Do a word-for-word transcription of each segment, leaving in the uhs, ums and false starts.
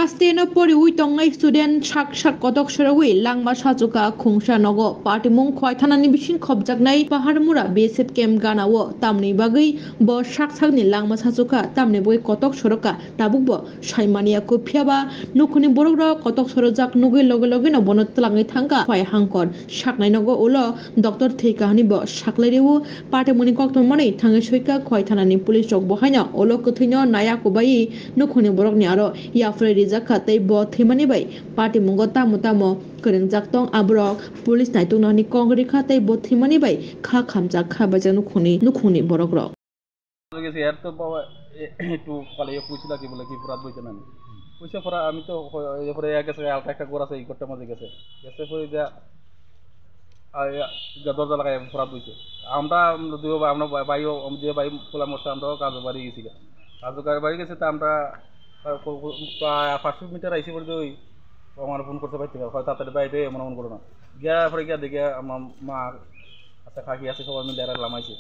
Class ten o poriwi tongnai student sak sak kotok sorogwi langma sachuka khungsa nogo. Patimung Khwai thanani bising khopjaknai Paharmura B S F camp ganao tamni bagwi bo sak sakni langma sachuka, tamni bagwi kotok soroka tabukbo saimaniya kho. Phiyaba nukhungni borokrok kotok sorojak nugwi loge logeno bono twlangwi thangkha Khwai hangkor. Saknai nogo ulo doctor thwi kahani bo saklai rwo. Patimungni koktwma manwi thangwi soika Khwai thanani police rok bo haino ulo kwthwino naya kubaiwi nukhungni borokni aro yapharwi rijak kha tei bo thwimani bai patimungo tamo tamo kwrwngjak tong aborok police naituknani kok rikha tei bo thwimani bai kha khamjak kha baijak nukhungni nukhungni borokrok. গেছে, এর তো বাবা, এ, একটু পালিয়ে কইছিল কি বলে কি ফোরাত বইতে নানি। কইছে ফোরা, আমি তো হ-, এরপরে এক গেছে, হালকা একটা ঘর আছে, এই ঘরটার মধ্যে গেছে। গেছে পরে যা, আ, ইয়া, যা দরজা লাগাই ফোরাত বইছে। আমরা, আমরা দুই ভাই, আমরা ভাই, ভাইও, দুই ভাই পোলা মরছে, আমরাও কাজে বাড়ি গেছি গা। কাজে বাড়ি গেছে, তা আমরা, আ, ক-, ক-, প্রায় পাঁচশো মিটার আইসি পরে ওই, ও আমার ফোন করছে, ভাই, ঠিক আছে, হয় তাড়াতাড়ি বাইরে, এমন এমন করো না। গিয়া পরে গিয়া দেখে আমার মা, আচ্ছা, কাকি আছে, সবাই মিলে আর লামাইছে।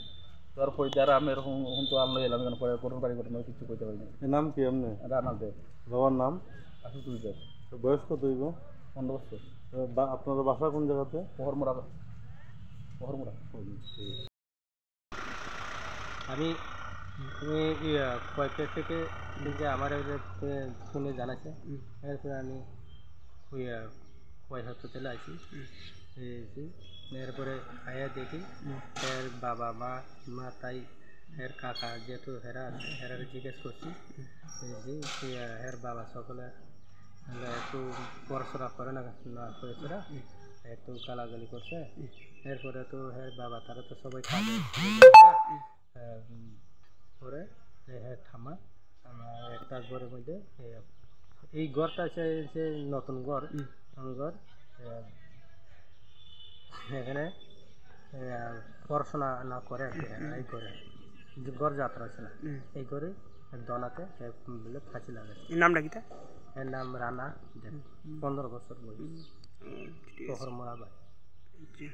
তারপরে যারা আমি এরকম হুম তো আনলো এলাম, এখানে পরে করোনা বাড়ি ঘটনা কিছু কইতে পারি না। এর নাম কি এমনি? রানা দে। বাবার নাম? আশুতোষ দে। তো বয়স কত হইব? পনেরো বছর। তো বা-, আপনার বাসা কোন জায়গাতে? পহরমুড়া। পহরমুড়া। হুম, ঠিক আছে। আমি, আমি, ইয়া, কয়েকটা থেকে যে আমার ওই যে, এ, ফোনে জানাইছে, হুম। এরপরে আমি, ইয়া, কয়েক হাসপাতালে আছি। হুম। এই যে, এরপরে আয়া দেখি, হুম। এর বাবা, মা, মা, তাই, এর কাকা, যেহেতু হেরা আছে, হেরারে জিজ্ঞেস করছি। হুম। এই যে, ইয়া, এর বাবা সকলে, মানে, একটু পড়াশোনা করে না, না করেছে না, হুম। একটু গালাগালি করছে। হুম। এরপরে তো এর বাবা, তারা তো সবাই কাজে চলে যায়। হুম। এম, পরে, এ, হে, থামা, আমার একটা ঘরের মধ্যে, এ, এই ঘরটা হচ্ছে যে নতুন ঘর, হুম। নতুন ঘর, এ, এখানে, এ, পড়াশোনা না করে আর কি, হুম। এই ঘরে, যে ঘর যাত্রা আছে না, হুম। এই ঘরে দোনাতে, এ, বলে ফাঁসি লাগে। এর নামটা কিতা? এর নাম রানা দেব, হুম, হুম। পনেরো বছর বয়স। হুম। হুম, ঠিক আছে। শহর মোড়া বাড়ি। জি।